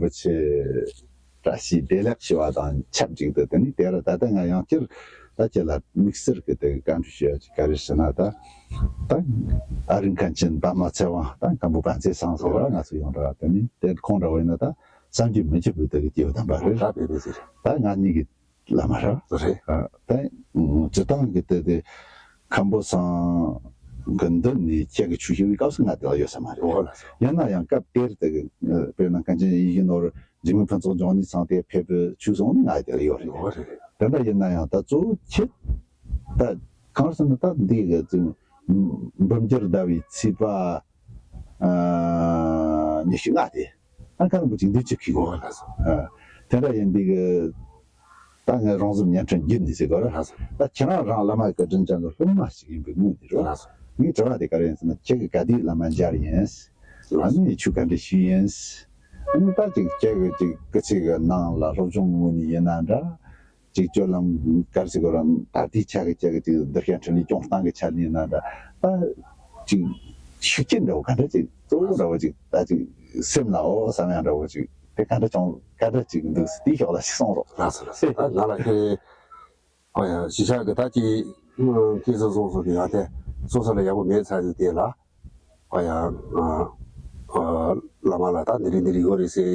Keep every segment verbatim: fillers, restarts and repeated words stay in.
ཆེ་བཀྲ་ཤིས་བདེ་ལེགས་ཞུ་བ་དང་ཆབས་ཅིག་ཏུ། དེ་ནི་དེ་རུ་ད་ལྟ་ང་ཡང་བསྐྱར་ད་ཁྱེད་ལ་དམིགས་བསལ་གྱི་དེ་བཀའ་འདྲི་ཞུ་ཡ་ཅིག་ག་རེ་ཟེར་ན། ད་ད་ཨ་རིག་མཁན་ཆེན་པདྨ་ཚེ་དབང་། ད་མཁན་པོ་པཎ་ཆེན་བཟང་ཟེར་བ། ང་ཚོ་ཡོངས་གྲགས་དེ་ནི་དེ་ཁོང་འདྲ་བོ་ཡིན་ན་ད་བསམ་གྱིས་མི་ཁྱབ་པའི་དེ་གི་སྐྱེས་བུ་དམ་པ་རེད། ད་དཔེ་དེ་ཟེར། ད་ང་གཉིས་ཀྱི་བླ་མ་རེད། རེད། ཨ། ད་སྤྱིར་བཏང་གི་དེ་དེ་མཁན་པོ་བཟང་གི་མདུན་ནས་ཁྱེད་ཀྱི་ཆོས་ཞུ་བའི་སྐབས་སུ་ང་དེ་ལ་ཡོད་ས་མ་རེད། འོ་ལགས་སོ། ཡིན་ན་ཡང་སྐབས་དེར་དེ་གི་དཔེར་ན་མཁན་ཆེན་ཡིད་བཞིན་ནོར་བུ་འཇིགས་མེད་ཕུན་ཚོགས་འབྱུང་གནས་ཚང་དེ་ཕེབས་པའི་ཆོས་གསུང་ནི་ང་དེ་ལ་ཡོད་རེད། འོ་རེད་རེད། དེ་འདྲ་ཡིན་ན་ཡང་ད་གཙོ་བོ་ཁྱེད་ད་གང་ཟེར་ན་ད་འདི་གི་ཅིག་འབུམ་འགྱུར་ཟླ་བའི་ཚེས་པ་ཨ་ཉི་ཤུ་ལྔ་དེ། ཨ། མཁན་པོ་ཅིག་འདི་ཅིག་གིས་གོ། ཨ། དེ་འདྲ་ཡིན་འདི་གི་ད་ངས་རོང་ཟོམ་བརྙན་འཕྲིན་བརྒྱུད་ནས་ཟེར་གོ་ར། ད་ཁྱེད་རང་རང་བླ་མ་བཀའ་དྲིན་ཅན་གྱི་སློབ་མ་ཞིག་ཡིན་པའི་ངོས་ནས་རོ། ངའི་དྲི་བ་དེ་ག་རེ་ཡིན་ཟེར་ན། ཁྱེད་ཀྱིས་ག་དུས་བླ་མ་མཇལ་ཡིན། ཨ་ནི་ཆོས་ག་འདྲ་ཞུས་ཡིན། ཨ་ནི་ད་ཅིག་ཁྱེད་ཀྱི་ཅིག་སྐུ་ཚེ་གི་ནང་ལ་སློབ་སྦྱོང་ངོས་ནས་ཡིན་ན་འདྲ། ཅིག་སྤྱོད་ལམ་ག་རེ་ཟེར་དགོས་རམ། ད་ལྟའི་ཆ་གི་ཆ་གི་ཅིག་གདུལ་བྱ་འཕྲིན་ལས་སྐྱོང་སྟངས་ཀྱི་ཆ་ནས་ཡིན་ན་འདྲ། ད་ཅིག་ཤུགས་རྐྱེན་འདྲ་བོ་ག་འདྲ་ཅིག་གཙོ་བོ་འདྲ་བོ་ཅིག་ད་ཅིག་སེམས་ལ་འོ་བསམ་ཡག་འདྲ་བོ་ཅིག་དེ་ག་འདྲ་བྱུང་ག་འདྲ་ཅིག་འདུག་ཟེར་དེའི་ཕྱོགས་ལ་ཅིག་གསུང་རོགས། ལགས་སོ་ལགས་སོ། ད་ང་ལ་ཁྱེད་ཨ་ཡ་གཞིས་ཆགས་ཀྱི་ད་ཅིག་ཁྱེད་ཚོ་སོ་སོ་གི་ཡང་དེ་སོ་སོ་ལ་ཡག་པོ་མེད་ཚར་དུས་དེ་ལ། ཨ་ཡ། ཨ། ཨ། བླ་མ་ལ་ད་འདི་རིགས་འདི་རིགས་ཡོད་རེད་ཟེར་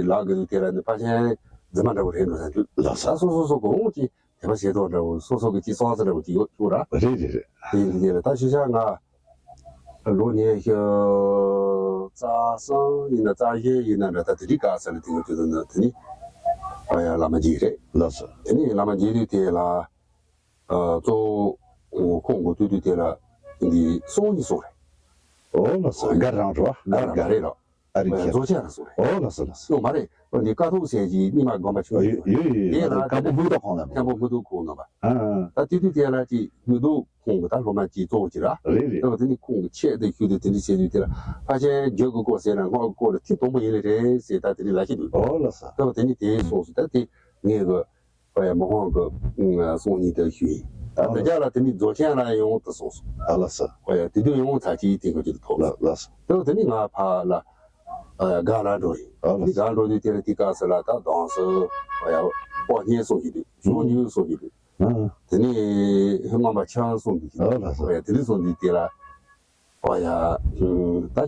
ལབ་དགོས་དུས་དེ་ལ་ནི་ཕལ་ཆེར་རྫུན་མ་འདྲ་བོ་རེད་འགྲོ་ས་འདུག། ལགས་སོ། ད་སོ་སོ་སོ་གོང་གི་དད་པ་བྱེད་སྟངས་འདྲ་བོ་སོ་སོ་གི་ཅིག་སྲོག་རྩ་འདྲ་བོ་ཅིག་ཡོད་ཆོག་ར། རེད་རེད་རེད། དེ་ཡིན་དུས་དེ་ལ་ད་ཤུལ་བཞག་ང་ལོ་ཉི་ཤུ་རྩ་གསུམ་ཡིན་ན་རྩ་བཞི་ཡིན་ན་འདྲ། ད་དེ་རིང་ཁ་སང་ལ་དེ་ག་ཅིག་འདུག་ན་དེ་ནི་ཨ་ཡ་བླ་མ་མཇལ་རེད། ལགས་སོ། དེ་ནི་བླ་མ་མཇལ་དུས་དེ་ལ། ཨ། གཙོ་བོ་ཁོང་མགོ་ཐོག་ཏུ་དེ་ལ་འདི་སོང་ཉིད་སོང་རེད། ཨོ་ལགས་སོ། སྒར་རང་རེད་བ། སྒར་རང་རེད་ལགས། ཨ་རིག་ཁྱེད་རྫོང་ཆེན་རང་སོང་རེད། ཨོ་ལགས་སོ་ལགས་སོ། སོང་མ་རེད། འོ་འདི་ཀཿཐོག་ཟེར་གྱི་རྙིང་མ་དགོན་པ་ཆུང་ཡོད་ཡོད་ཡོད་ཡོད། དེ་ལ་མཁན་པོ་མིག་ཏོ་ཁོང་ལ། མཁན་པོ་མིག་ཏོ་ཁོང་ལ་བ། ཨ། ད་དེ་དུས་དེ་ལ་ཅིག་མིག་ཏོ་ཁོང་གི་ད་སློབ་མ་ཅིག་གཙོ་བོ་ཅིག་ར། རེད་རེད། ད་དེ་ནི་ཁོང་གི་ཆེད་དུ་ཞུས་ཏེ་དེ་འདྲ་བྱས་དུས་དེ་ལ་ཕལ་ཆེར་རྒྱུད་ཀྱི་སྐོར་ཟེར་ན་སྔགས་ཀྱི་སྐོར་ལ་ཐེངས་དང་པོ་ཡིན་ལེ་རེད་ཟེར་ད་དེ་འདྲ་ལབ་ཀྱི་འདུག། ཨོ་ལགས་སོ། ད་དེ་ནི་དེ་སོང་སོང་། ད་དེ་ངས་གི་ཨ་ཡ་མི་ཕམ་གི་སོང་ཉིད་དུ་ཞུས་ཡིན། ད་ཨ་དེ་རྒྱ་ལ་དེ་ནི་རྫོང་ཆེན་ལ་ཡོང་དུ་སོང་སོང་། ཨ་ལགས་སོ། ཨ་ཡ་དེ་དུས་ཡོང་ཚར་གྱི་དེ་ག་ཅིག་ཐོབ་སོང་། ལགས་སོ། དེ་དེ་ནི་ང་ཕ་ལ་ཨ་ཡ་སྒར་ལ་འགྲོ་ཡིན། ཨ་ལགས་སོ། དེ་སྒར་འགྲོ་དུས་དེ་ལ་དེ་སྐབས་སུ་ལ་ད་དང་སུ་ཨ་ཡ་སྤོ་ཉེ་སོང་གི་འདུག། སོང་ཉུལ་སོང་གི་འདུག། ཨ། དེ་ནི་རྔོན་པ་ཆང་སོང་གི་འདུག། ཨ་ལགས་སོ། ཨ་ཡ་དེ་ནི་སོང་དུས་དེ་ལ་ཨ་ཡ་ད་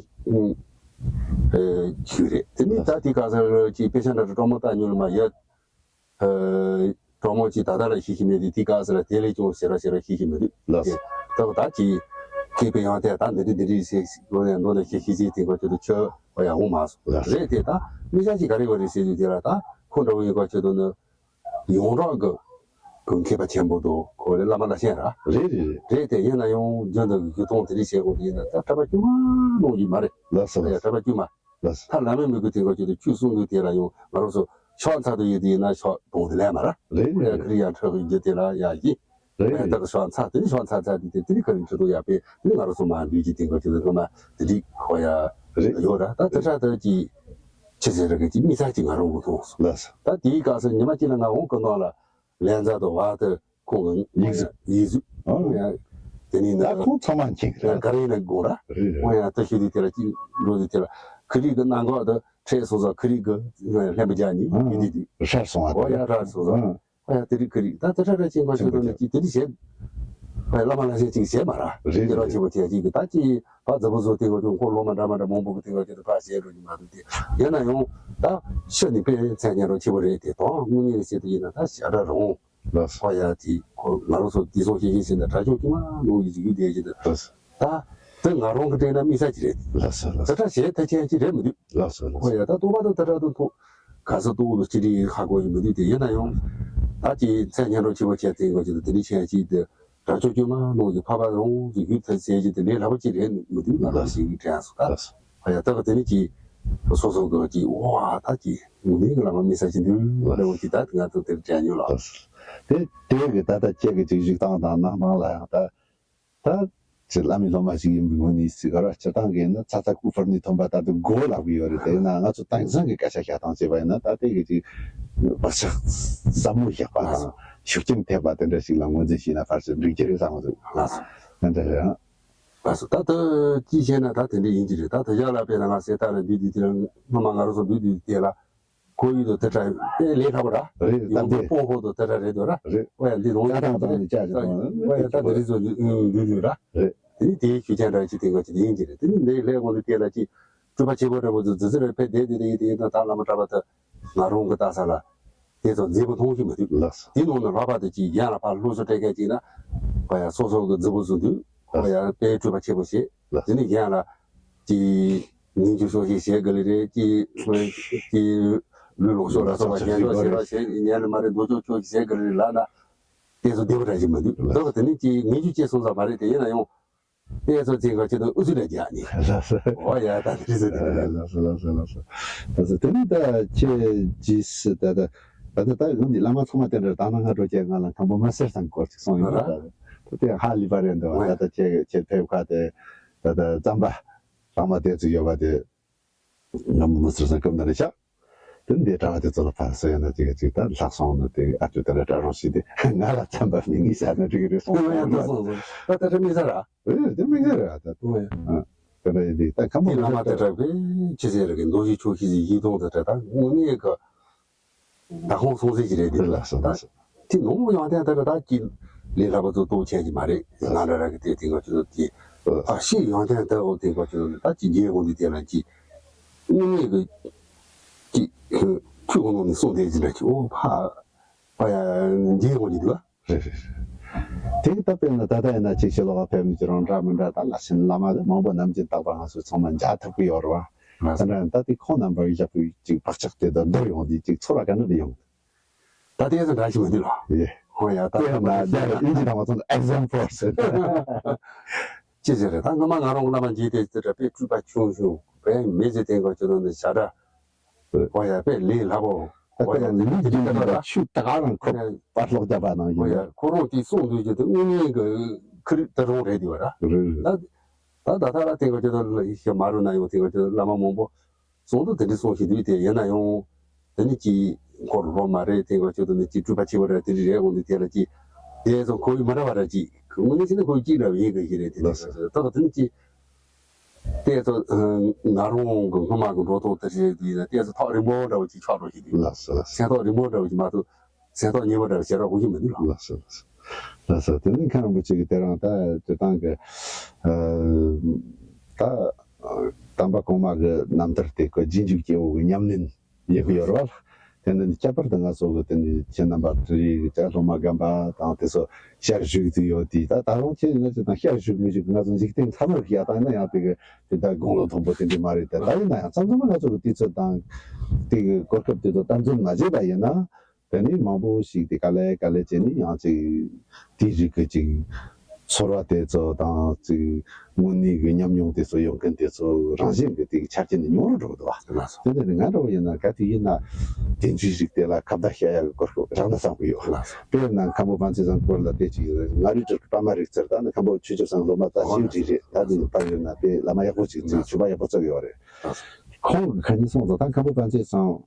ཨ་ཆུ་རེད། དེ་ནི་ད་དེ་སྐབས་སུ་ཅིག་དཔེ་ཆ་འདྲ་འདྲ་སྤྲོ་མོ་ལྟ་མྱོང་མ་ཡོད། ཨ། གྲོགས་མོ་གཅིག་ད་ལྟ་ལ་ཤེས་ཀྱི་མེད་དུས་དེའི་སྐབས་སུ་ལ་དེ་ལས་ཀྱང་ཞེ་དྲག་ཞེ་དྲག་ཤེས་ཀྱི་མི་འདུག། ལགས་སོ། དེ་ལྟ་བུ་ད་ཅིག་སྐད་པའི་ཡང་དེ་ད་འདི་འདྲ་འདི་འདྲ་ཞིག་ལོ་ནས་ལོ་ནས་ཤེས་ཤེས་ཅིག་དེ་འགོ་ཁྱོད་དུ་ཆོས་ཨོ་ཡ་འོང་མ་སོང་། ལགས་སོ། རེད་དེ་ད་དམིགས་བསལ་ཅིག་ག་རེ་བ་རེད་ཟེར་དུས་དེ་ལ་ད་ཁོ་འདྲ་བོ་ཡིན་གོ་ཁྱོད་དུ་ནི་ཡོངས་གྲགས་ཀྱི་གི་མཁས་པ་ཆེན་པོ་དང་ཁོ་ལས་བླ་མ་བླ་ཆེན་ར། རེད་རེད་རེད། རེད་དེ་ཡིན་ན་ཡང་རྒྱུན་དུ་གི་གུ་དོང་དེ་འདྲ་བྱེད་དགོས་དེ་ཡིན་ན་ད་གྲྭ་པ་དཀྱུས་མ་གནང་རྒྱུ་མ་རེད། ལགས་སོ། ཨོ་ཡ་ལགས་སོ། གྲྭ་པ་དཀྱུས་མ། ལགས་སོ། ད་བླ་མའི་མི་དགོས་དེ་འགོ་ཁྱོད་དུ་ཆོས་གསུང་དུས་དེ་ལ་ཡང་ང་རང་ཚོ་ཕྱག་འཚལ་དུ་ཡོད་དེ་ཡིན་ན་ཕྱག་གཏོང་དེ་ལས་མ་ར། རེད་རེད། ཁ་རི་ཡང་ཁྲག་གི་རྒྱུ་དེ་ལ་ཡ་ཡིན། རེད་རེད། ད་གི་ཕྱག་འཚལ་དེ་ནི་ཕྱག་འཚལ་འཚལ་དུས་དེ་དེ་ནི་ཁ་རི་ཁྲི་ཐོག་ཡ་པས་དེ་ནི་ང་རང་ཚོ་མ་འདུས་ཀྱི་དེ་འགོ་ཁྱོད་དུ་ངོ་མ་དེ་འགྲིག་ཧོ་ཡ་རེད། ཡོད་ར། ད་དེ་ཕྲ་དེ་གི་ཆི་ཟེར་ར་གི་ཅི་མི་ཚ་ཅི་ང་རང་གི་མཐོང་སོང་། ལགས་སོ། ད་དེའི་སྐབས་སུ་ཉི་མ་གཅིག་ལ་ང་འོང་གི་ནང་ལ་ལན་ཚ་དུ་བ་དུ། ཁོང་གི་ཡིག་གཟུགས། ཡིག་གཟུགས། ཨ། དེ་ནས་ད་ནི་ཁོང་ཚང་མ་མཁྱེན་གི་རེད། ག་རེ་ཡིན་ན་དགོངས་ར། རེད་རེད། ཁོང་ཡང་ད་ཤོད་དུས་དེ་ལ་ཅིག་འགྲོ་དུས་དེ་ལ་ཁི་རིག་གི་གནམ་འོག་ཏུ་འཕྲད་སོང་ཙང་ཁི་རིག་གི་ལྷན་པ་རྒྱག་ནི་ཨ་ཡིན་དུས་དུས། ཧྲལ་སོང་བ་ཨོ་ཡ་ཧྲལ་སོང་ཙང་། ཨ། ཨོ་ཡ་དེ་རིག་ཁི་རིག་ད་དེ་ཧྲལ་ཧྲལ་ཅིག་ཁོང་ཤོད་དུས་ནི་ཅིག་དེ་རིག་བྱེད། ཨོ་ཡ་བླ་མ་ལྷ་སྲས་ཅིག་བྱེད་མ་ར། རེད་རེད། དེ་རང་ཆེན་པོ་དེ་ཅིག་གི་ད་ཅིག་ཕ་རྫི་བོ་བཟོ་དེ་གོ་ཅུང་ཁོང་ལོ་མ་འདྲ་མ་འདྲ་མང་པོ་གི་དེ་གོ་ཅུང་ཕ་བྱེད་འགྲོ་གི་མ་འདུག་དེ་ཡིན་ན་ཡང་ད་ཤི་ནི་དཔེ་མཚན་སྙན་གྲགས་ཆེ་བོ་རེད་དེ་དང་དངོས་གནས་བཤད་དུ་ཡིན་ན་ད་ཞེ་དྲག་རུང་། ལགས་སོ། ཧོ་ཡ་དེ་ཁོ་ང་རང་ཚོ་དེ་སོང་ཤེས་ཤེས་ཟིན་ན་དྲ་ཕྱོགས་དཀྱུས་མ་ནང་གི་ཡིག་རྒྱུགས་དེ་ཞིག་ཏུ། ལགས་སོ། ད་དེ་ང་རང་གི་དྲན་ན་དམིགས་བསལ་ཅིག་རེད། ལགས་སོ་ལགས་སོ། དེ་འདྲ་བྱས་ཐལ་ཆེན་ཅིག་རེད་མི་འདུག། ལགས་སོ་ལགས་སོ། ཧོ་ཡ་ད་ལྟོ་བ་དང་དེ་འདྲ་དུ་ཐོག་ག་ས་ལྟོ་བ་དང་ཅི་རིགས་ཧ་གོ་ཡི་མི་འདུག་དེ་ཡིན་ན་ཡང་ད་ཀྱི་མཚན་སྙན་གྲགས་ཆེ་བ་བྱས་ཏེ་འགོ་ཅིག་ཏུ་དེ་འདྲ་བྱས་ཅིག་ཏུ་དྲ་ཕྱོགས་དཀྱུས་མ་ནང་གི་ཕ་བ་རང་གི་ཡུལ་ཐལ་ཟེར་ཅིག་ཏུ་ལས་སླ་པོ་ཅིག་རེད་མི་འདུག་ང་རང་ཞིག་གི་དྲན་སོང་ད། ལགས་སོ། ཨ་ཡ་ད་ག་དེ་ནི་ཀྱི་སོ་སོ་གི་ཀྱི་ཨོ་ཨ་ད་ཀྱི་ངུ་མིག་གི་ལ་མ་མི་ས་ཅི་འདུག་ལ་འོ་ཀྱི་ད་ང་ཚོ་དེར་དྲན་ཡོད་ལ། ལགས་སོ། དེ་དེ་གི་ད་ལྟ་ཁྱེད་ཀྱི་ཅིག་བཞུགས་སྟངས་དང་གནང་སྟངས་ལ་ཡང་ད་ད་ཅི་བླ་མའི་སློབ་མ་ཞིག་ཡིན་པའི་ངོས་ནས་ཟེར་ག་ར་སྤྱིར་བཏང་གི་ཡིན་ན་ཚ་ཚ་ཀུ་ཕུར་ནས་ཐོན་པ་ད་དུ་གོ་ལབ་གི་ཡོད་རེད། དེ་ཡིན་ན་ང་ཚོ་དེང་སང་གི་སྐད་ཆ་བཤད་སྟངས་བྱས་པ་ཡིན་ན་ད་ལྟའི་གི་ཅིག་བག་ཆགས་ཟབ་མོ་བཞག་པ་དང་ཤུགས་རྐྱེན་ཐེབས་པ་དེ་འདྲ་ཞིག་ལ་ངོས་འཛིན་བྱས་ན་ཕར་ཚུར་འགྲིག་གི་རེད་བསམ་གི་འདུག། ལགས་སོ། དེ་འདྲ་རེད་ཨང་། ལགས་སོ། ད་ལྟ་ཅི་བྱས་ན་ད་དེ་འདྲ་ཡིན་གྱི་རེད། ད་དེ་ཞག་ལ་དཔེར་ན་ང་གསེར་རྟ་ལ་འདུས་དུས་དེ་ལ་སྔོན་མ་ང་རང་ཚོ་འདུས་དུས་དེ་ལ་ ཁོར་ཡུག་དང་དེ་འདྲ་དཔེ་ལས་སླ་པོ་ར། རེད། ཡུལ་སྟབས་བདེ། སྤོ་ཧོ་དང་དེ་འདྲ་རེད་འདུག་ར། རེད། ཨོ་ཡ་འདི་ནང་ཡ་དང་དང་ནི་ཅག་ཅིག་དང་། ཨོ་ཡ་ད་འདི་རིགས་ཚོ་འདུས་འདུས་ར། རེད། དེ་ནི་དེའི་ཤུགས་རྐྱེན་འདྲ་ཅིག་དེ་འགོ་ཅིག་ཡིན་གྱི་རེད། དེ་ནི་འདི་ལས་འགོ་འདི་དེ་ལ་ཅིག་སྤྲུལ་པ་ཆེན་པོ་འདྲ་པོ་ཚོ་ཛི་ཛི་རེ་ཕེ་དེ་དེ་དེ་ཡིན་དེ་ཡིན་ད་ད་བླ་མ་གྲྭ་པ་ད་ང་རང་གི་ལྟ་ས་ལ་དེ་ཚོ་མཛེས་པོ་མཐོང་ཤེས་མ་ཐུབ། ལགས་སོ། དེ་ནང་ནས་ལྷག་པར་དུ་ཅིག་ཡན་ལ་ཕར་སློབ་གསོ་སྤྲད་མཁན་ཅིག་ན་ཨོ་ཡ་སོ་སོ་གི་རྫི་བོ་བཟོ་དུས་ཨོ་ཡ་དཔེ་སྤྲུལ་པ་ཆེན་པོ་བྱེད། ལགས། དེ་ནི་གཞན་ལ་ཅིག་ངན་སྐྱུག་ཤོག་ཤིག་བྱེད་དགོས་ལེ་རེད། ཅིག་ཅིག་ལུས་ལོངས་སྤྱོད་ལ་སོགས་པ་ཞེན་ཆོག་ཞེན་ཆོག་བྱེད་ཉན་ནི་མ་རེད། འདོད་ཆོག་ཆོག་ཞིག་བྱེད་དགོས་ལེ་རེད་ལབ་ན་དེ་ཚོ་བདེ་པོ་འདྲ་ཞིག་མི་འདུག། ལགས། ད་དེ་ནི་ཅིག་ངན་སྐྱུག་ཅེས་གསུངས་ས་མ་རེད། དེ་ཡིན་ན་ཡང་དེ་ཚོ་ཅིག་ག་ཅིག་ཏུ་ཨུ་ཚུགས་ལ་རྒྱག་ནི། ལགས་སོ། ཨོ་ཡ་ད་དེ་རེད་ཟེར་དེ་རེད། ལགས་སོ་ལགས་སོ་ལགས་སོ། ད་ཚོ་དེ་ནི་ད་ཁྱེད་ཀྱིས་ད་ད་ད་ད་ད་འདི་བླ་མ་ཚང་མ་དེ་འདྲ་ད་ནང་ང་འགྲོ་ཀྱི་ང་ལ་མཁན་པོ་མ་སེར་ཚང་སྐོར་ཅིག་གསུངས་ཡོད་ཨ་ར། ད་དེ་ཧ་ལས་པ་རེད་འདུག། ཨོ་ཡ། ད་ད་ཁྱེད་ཁྱེད་ཕེབས་ཁ་དེ་ད་ད་རྩམ་པ། ལྷག་མ་དེ་ཚོ་ཡོད་པ་དེ། ང་མི་མི་ཟེར་ས་སྐབས་འདི་རེད་ཤག། དེ་འདི་གྲྭ་བ་དེ་ཚོ་ལ་ཕར་སོ་ཡ་ན་དེ་ག་ཅིག་ད་ལྷག་སོང་ན་དེ་ཨ་ཅོ་དེ་འདྲ་གྲྭ་རོང་ཞིག་དེ་ང་ལ་རྩམ་པ་མི་ངེས་ཤག་ན་འགྲིག་གི་རེད་སོང་། ཨོ་ཡ་ད་སོང་སོང་ད་ད་ད་མི་ཟ་ར། ཨེ་དེ་མི་ཟ་ར་ད་ཨོ་ཡ། ཨ་དེ་འདྲ་ཡིན་དེ་ད་ཁམས་པ་དེ་བླ་མ་དེ་འདྲ་བས་ཅི་ཟེར་གི་མདོ་ཞིག་ཆོག་ཤེས་ཀྱི་ཡིད་མཐོང་དེ་འདྲ་ད་དངོས་གནས་གི་ད་ཁོང་སོང་ཟེར་གྱི་རེད་དེ། ལགས་སོ་ལགས་སོ། དེ་ནོར་བུ་ཡོན་ཏན་དེ་འདྲ་ད་ཀྱི་ལས་སླ་པོ་ཚོ་ཏོག་ཆེན་གྱི་མ་རེད། ང་འདྲ་ར་གི་དེ་དེ་ག་ཅུ་དེ་ཨ་ཤེས་ཡོན་ཏན་དེ་འོ་དེ་ག་ཅུ་ད་ཀྱི་རྒྱལ་འོང་དེ་དེ་ལ་ཀྱི་དངོས་གནས་ཀྱི་ཀྱི་ཁྱོད་གོ་ནོ་ནི་སོང་དེ་ཅི་འདྲ་ཀྱི་ཨོ་ཕ་ཕ་ཡ་རྒྱལ་འོང་གི་འདུག་ཨ། རེད་རེད་རེད། དེ་གི་ད་དཔེར་ན་ད་ལྟ་ཡིན་ན་ཅིག་ཕྱི་ལོགས་ཕེབས་མི་ཅི་རང་འདྲ་མི་འདྲ་ད་ལ་ཕྱིན་བླ་མ་མང་པོ་ནམ་རྒྱུན་རྟག་པར་ང་ཚོ་ཚང་མ་མཇལ་ཐུབ་ཀྱི་ཡོད་རེད་བ། ང་ཚོ་ད་ད་དེ་ཁོང་རྣམ་པར་བཞག་པའི་ཅིག་བག་ཆགས་དེ་དང་བསྡུར་ཡོང་དུས་ཅིག་ཚོར་བ་ག་འདྲ་དེ་ཡོང་། ད་ལྟའི་ཚོ་འདྲ་ཞིག་མི་འདུག་ལ། ཡེ། ཧོ་ཡ་ད་དེ་ཡང་ན་ད་ཡིན་གྱི་དང་མ་ཚོ་example་ཟེར། ཅི་ཟེར་རེད་ད་སྔ་མ་ང་རང་བླ་མ་མཇལ་དེ་དེ་འདྲ་དཔེ་སྤྲུལ་པ་ཆུང་ཆུང་དཔེ་མི་ཚེ་དེ་འགོ་ཁྱོད་རང་ནས་བྱ་འདྲ། ཧོ་ཡ་དཔེ་ལས་སླ་པོ། ད་ཧོ་ཡ་ཁོ་རང་ནི་མི་དེ་འདྲ་ད་ཆུ་ད་ག་རང་ཁོ་ཧོ་ཡ་པར་ལོག་རྒྱབ་པ་ནང་ཡིན་ཧོ་ཡ་ན། ཁོ་རང་དེ་གསུང་འདོད་ཀྱི་དེ་དངོས་གནས་ཀྱི་ཁི་རིག་ད་རུང་རེད་དེ་བ་ར། རེད་རེད། ད་ད་ད་ད་ལ་དེ་འགོ་ཁྱོད་རང་ལ་ཡི་ཤ་མ་རུ་ན་ཡོང་དེ་འགོ་ཁྱོད་རང་བླ་མ་མང་པོ། གསུང་དུ་དེ་འདྲ་གསུང་ཞིག་འདུག་དེ་ཡིན་ན་ཡང་། དེ་ནི་ཅི། འཁོར་ལོ་མ་རེད་དེ་ག་ཆོད་དུ་ནི་ཅི་སྤྲུལ་པ་ཆེ་བ་རེད་དེ་འདྲ་རེད་འོང་དུ་དེ་ལ་ཅི། དེ་ཚོ་ཁོ་བོའི་མ་འདྲ་བ་རེད་ཅི། དངོས་གནས་བྱས་ན་ཁོ་བོའི་གཅིག་འདྲ་བ་ཡིན་དགོས་ཤེས་རེད་དེ་འདྲ་ལགས་སོ། ད་ག་དེ་ནི་ཅི། དེ་ཚོ་ང་རང་གི་སྔོན་མ་གི་འགྲོ་སྟངས་དེ་རེད་དུས་ཡིན་ན་དེ་ཚོ་ཐག་རིང་པོ་འདྲ་བ་ཅིག་ཆགས་འགྲོ་ཞིག་འདུག་ལགས་སོ་ལགས་སོ། སེམས་ཐག་རིང་པོ་འདྲ་བ་ཅིག་མ་གཏོགས་སེམས་ཐག་ཉེ་བ་འདྲ་བ་བྱེད་རོགས་དགོས་ཀྱི་མི་འདུག་ལགས། ལགས་སོ་ལགས་སོ། ལགས་སོ་དེ་ནི་མཁན་རིན་པོ་ཆེ་གི་དེ་རང་ད་དེ་དང་གི་ད་དམ་པ་གོང་མ་གི་རྣམ་ཐར་དེ་ཁོ་རྗེས་འཇུག་སྐྱེ་བོ་གི་ཉམས་ལེན། ཡོད་ཀྱི་ཡོད་རེད་བ། དེ་འདི་ནི་ཁྱད་པར་དུ་ང་ཚོ་གི་དེ་ནི་ཁྱེད་རྣམ་པ་དེ་རིགས་ཀྱི་སློབ་མ་རྒན་པ་དང་དེ་ཚོ་ཤར་བཞུགས་དུ་ཡོད་དེ་ད་ད་རུང་ཁྱེད་ཡིན་ན་ཅི་དང་ཤར་བཞུགས་མི་བཞུགས་ང་ཚོ་འཇིག་རྟེན་ཐ་མར་ཡ་ད་ཡིན་ན་ཡང་དེ་གི་དེ་ད་དགུང་ལོ་མཐོན་པོ་དེ་འདྲ་མ་རེད་དེ་ད་ཡིན་ན་ཡང་མཚམས་མཚམས་ང་ཚོ་གི་དུས་ཚོད་དང་དེ་གི་གོ་སྐབས་དེ་ཚོ་དམ་འཛིན་མ་བྱས་པ་ཡིན་ན། དེ་ནས་མང་པོ་ཞིག་དེ་ག་ལེ་ག་ལེ་བྱས་ནས་ཡང་ཅིག་དེའི་རིགས་ཀྱི་ཅིག་ཚོར་བ་དེ་ཚོ་དང་ཅིག་དངོས་གནས་ཀྱི་ཉམས་མྱོང་དེ་ཚོ་ཡོང་མཁན་དེ་ཚོ་རང་བཞིན་གྱི་དེ་གི་ཆ་རྐྱེན་དེ་ཉུང་རུ་འགྲོ་གི་འདུག་བ། ལགས་སོ། དེ་འདྲ་ནི་ང་འདྲ་བོ་ཡིན་ན་ག་དུས་ཡིན་ན་དེ་འདྲའི་རིགས་དེ་ལ་ཁ་བརྡ་བྱ་ཡག་གི་གོ་སྐབས་རག་ན་བསམ་གྱི་ཡོད། ལགས་སོ། དཔེར་ན་མཁན་པོ་པཎ་ཆེན་བཟང་སྐོར་ལ་དེ་ཅིག་ང་རུ་ཅིག་པ་མ་རིག་ཚར་ད་ནི་མཁན་པོ་ཆོས་སྐྱབས་བཟང་སློབ་མ་ད་ཨོ་ཤིན་ལགས་ཅིག་རེད། ད་དེ་ནི་པར་ཡོད་ན་དཔེ་བླ་མ་ཡག་པོ་ཅིག་ཅིག་ལགས་སོ། ཆོས་པ་ཡག་པོ་བརྩི་གི་ཡོད་རེད། ལགས་སོ། ཁོང་གི་ཁ་ཉིན་སོང་ཙང་ད་མཁན་པོ་པཎ་ཆེན་བཟང་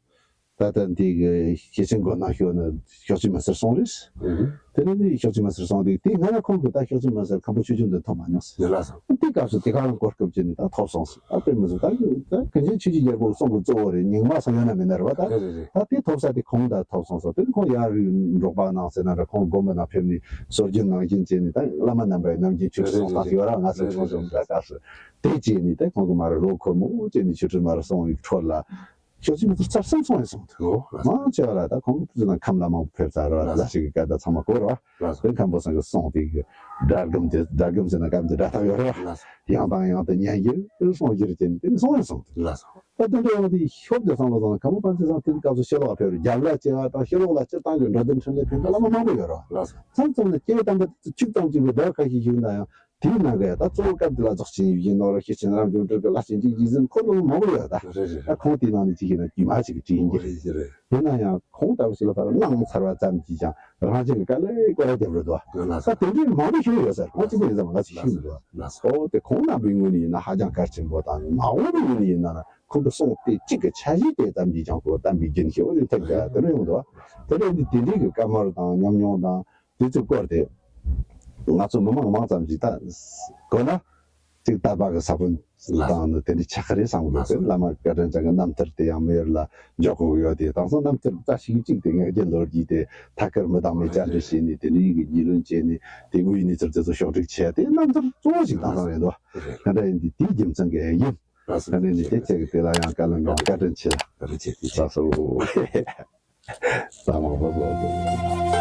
ད་ལྟ་འདི་གི་ཤེས་ཆེན་སྒོ་ནང་ཞུགས་ནས་ཤོག་ཅིག་མ་ཟེར་སོང་རེད། ཨུ་ཧུ། དེ་ནས་འདི་ཤོག་ཅིག་མ་ཟེར་སོང་དུས་དེ་སྔ་ན་ཁོང་གིས་ད་ཤོག་ཅིག་མ་ཟེར་མཁན་པོ་ཆོས་སྐྱོང་འདི་ཐོབ་མ་མྱོང་ཟེར། ལགས་སོ། དེ་སྐབས་སུ་དེ་ག་རང་གོ་སྐབས་བྱས་ནས་ད་ཐོབ་སོང་ཟེར། ད་དཔེ་མི་སྲིད་ད་ད་གངས་ཅན་ཆོས་ཀྱི་རྒྱལ་པོ་གསུང་གི་གཙོ་བོ་རེད། རྙིང་མ་སོང་ཡོད་ན་མེད་ན་རེད་བ་ད། རེད་རེད་རེད། ད་དེ་ཐོབ་ས་དེ་ཁོང་ད་ཐོབ་སོང་ཟེར། དེ་ནས་ཁོང་ཡར་འབྲོག་པ་ནང་ཟེར་ན་རེད། ཁོང་དགོན་པ་ནང་ཕེབས་ནས་སྲོལ་རྒྱུན་ནང་བཞིན་བྱས་ནས་ད་བླ་མ་རྣམ་པའི་ནམ་རྒྱུན་ཆོས་ཁྲིད་གསུང་སྟངས་ཤིག་ཡོད་ར། ང་ཚོ་ཆུང་ཆུང་འདྲ་སྐབས་སུ་དེ་བྱས་ནས་ད་ཁོང་གི་མ་རེད་ལོ་འཁོར་མོ་བྱས་ནས་ཆོས་ཁྲིད་མ་རེད་སོང་བའི་འཕྲོ་ལ། ཤོག་ཅིག་མ་ཟེར་རྩ་གསུམ་སོང་ཡིན་སོང་འདུག། ཨོ། མང་ཆེ་བ་ལ་ད་ཁོང་ཚོ་ནང་ཁམས་ལ་མང་པོ་ཕེབས་ཚར་བ་ལ་ཞིག་གི་སྐད་བརྡ་ཚང་མ་གོ་ར། ལགས་སོ། དེ་མཁན་པོ་ཚང་གི་གསུང་དེ་གི་སྒྲ་སྒམ་དེ་སྒྲ་སྒམ་ཟེར་ན་སྒམ་དེ་སྒྲ་ཐག་ཡོད་ར། ལགས་སོ། ཡང་དང་ཡང་དུ་ཉན་རྒྱུ་གསུང་རྒྱུར་བྱས་ནས་དེ་གསུང་ཡིན་སོང་འདུག། ལགས་སོ། ད་དེ་འདྲ་ཡོང་དུས་ཤོབ་དེ་བསམ་བློ་བཏང་ན་མཁན་པོ་པཎ་ཆེན་ཚང་དེ་སྐབས་སུ་ཕྱི་ལོགས་ཕེབས་རྒྱབ་ལ་བྱེད་པ་དང་ཕྱི་ལོགས་ལ་སྤྱིར་བཏང་གི་འགྲོ་དོན་འཕྲིན་ལས་ཕན་ཚུན་བླ་མ་མང་པོ་ཡོད་ར། ལགས་སོ། མཚམས་མཚམས་ལ་སྐྱེ་བོ་དམ་པ་དེ་ཚོ་གཅིག་ཙམ་གཅིག་གི་ཟླ་བ་ཁ་ཤས་བཞུགས་ན་ཡང་། དེའི་ནང་གི་ད་གཙོ་བོ་སྐབས་འདི་ལ་རྫོགས་ཆེན་ཡིད་བཞིན་ནོར་བུ་ཤེར་ཕྱིན་རབ་འབྱམས་སྤྲུལ་པའི་བླ་ཆེན་གཅིག་རྗེ་བཙུན་འཁོར་ལོ་མང་པོ་ཡོད་ད། རེད་རེད་རེད། ད་ཁོང་དེའི་ནང་ནས་གཅིག་ཡིན་ན་དཀྱུས་མ་གཅིག་གི་བྲིས་ཡིན་གྱི། རེད་རེད་རེད། ཡིན་ན་ཡང་ཁོང་ལྟ་བུ་ཞིག་ལ་ཕར་གནང་ཚར་བ་ཙམ་གྱིས་ཀྱང་རང་བཞིན་གྱི་དཀའ་ལས་སྐོར་ར་རྒྱབ་རེད་དོ། ལགས་སོ། ད་དེ་འདྲའི་མང་པོ་ཞིག་ཡོད་ཟེར། ཁོང་གཅིག་པུ་ཡིན་ཙམ་ང་ཚོས་ཤེས་མི་འདུག། ལགས་སོ། ཨོ་དེ་ཁོང་རྣམ་པའི་ངོས་ནས་ཡིན་ན་ཧ་ཅང་གལ་ཆེན་པོ་དང་མ་འོངས་པའི་ངོས་ནས་ཡིན་ན་ཁོང་གི་གསུང་དེ་གཅིག་གི་འཆར་གཞི་དེ་ཙམ་གྱིས་ཀྱང་ཁོ་བསྟན་པའི་རྒྱུན་ཞེ་པོ་ཅིག་ཐེབས་ཀྱི་དེ་འདྲ་ཡོང་འདུག། དེ་འདྲ་ཡིན་དུས་དེ་འདྲའི་གི་བཀའ་མོལ་དང་ཉམས་མྱོང་དང་། དུས་ཚོད་སྐོར་དེ་ང་ཚོ་མི་མང་མང་ཙམ་ཞིག་ད་དགོས་ན་ དད་པ་གི་ས་བོན་དང་ནི་དེ་འདྲའི་ཆགས་ཀྱི་རེད་བསམ་གི་འདུག་བླ་མ་སྐལ་ལྡན་ཅན་གྱི་རྣམ་ཐར་དེ་ཡང་མི་ཡུལ་ལ་འཇོག་དགོས་ཀྱི་ཡོད་དེ། དེང་སང་རྣམ་ཐར་བཀྲ་ཤིས་གཅིག་དེ་ངག་རྒྱུན་ལོ་རྒྱུས་དེ་ཐད་ཀར་མི་དང་མི་བཅར་འདྲི་བྱས་ནས། དེ་འདྲའི་གི་ཉེ་ལུང་བྱས་ནས། དེ་དངོས་ཡོད་གནས་ཚུལ་དེ་ཚོ་ཕྱོགས་སྒྲིག་བྱས་ཏེ་རྣམ་ཐར་གཙོ་བོ་ཞིག་དེང་སང་རེད་འདུག་ག་འདྲ་ཡིན་དེ་དེའི་རྒྱུ་མཚན་གྱི་ཡིན། ག་འདྲ་ཡིན་དེ་དེ་ཁྱེད་ཀྱི་དེ་ལ་ཡང་བཀའ་ལན་ཡང་བཀའ་དྲིན་ཆེ། བཀའ་དྲིན་ཆེ། ལགས་སོ། ད་མང་པོ་བཟོ་དགོས།